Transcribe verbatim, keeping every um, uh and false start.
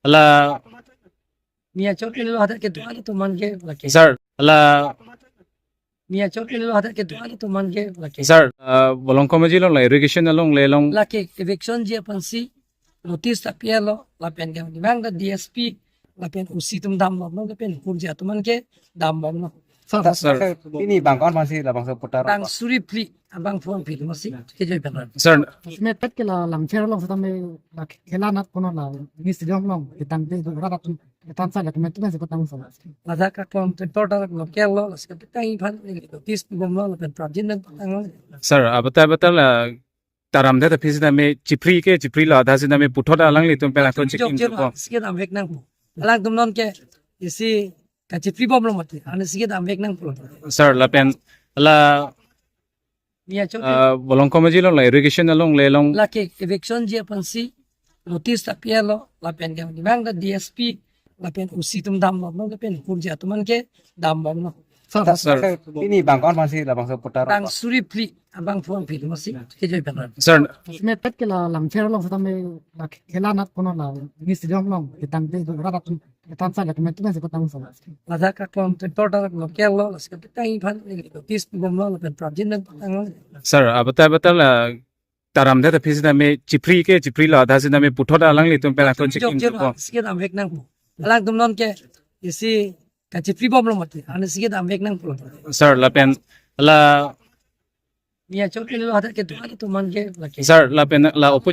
La Mia chot ke lo hadak ke duha ke tuman ke lake. Sir, la Mia chot ke lo hadak ke duha ke tuman ke lake. Sir, uh, Bolong Komaji along la irrigation along le along. Lake eviction ji aphansi notice ta pialo lapen ke bang da D S P lapen O C atum dambomlo lapen kurja tuman ke dambomlo. Sir, sir. Ini bang kon masih labang seputar. Bang suri phli, abang phone phli masih. Kejoi bang. Sir. Met pet ke la Langpher along setame la khela nat kono la ni stadium along kitang te do rat atum tan sa la kemet tu se kotang sa. Ladak aklong te tor tor lo ke lo, la se kotang iphan ni notice bomlo lapen prajin nang tanglo. Sir, abatai abatai la taram de ta phisi na me chipri ke chipri la adha si na me puthot alanglitum pen akon checking jok ko. Sige dam vek nangpo. Alangtum non ke isi kachipri bomlo mati. Ane sige dam vek nangpo. Sir, lapen la Mia chot ke uh, Bolong Komaji along la irrigation along le along. Lake eviction ji aphansi notice ta pialo lapen ke bang da D S P lapen O C atum dambomlo lapen kurja tuman ke dambomlo. Sir, sir. Ini bang kon masih labang seputar. Bang suri phli, abang phone phli masih. Kejoi bang. Sir. Met pet ke la Langpher along setame la khela nat kono la ni stadium along kitang te do rat atum tan sa la kemet tu se kotang sa. Ladak aklong te tor tor lo ke lo, la se kotang iphan ni notice bomlo lapen prajin nang tanglo. Sir, abatai abatai la taram de ta phisi na me chipri ke chipri la adha si na me puthot alanglitum pen akon checking jok jok ko. Sige dam vek nangpo. Alangtum non ke isi kachipri bomlo mati. Ane sige dam vek nangpo. Sir, lapen la Mia chot ke lo hadak ke duha ke tuman ke lake. Sir, lapen la opo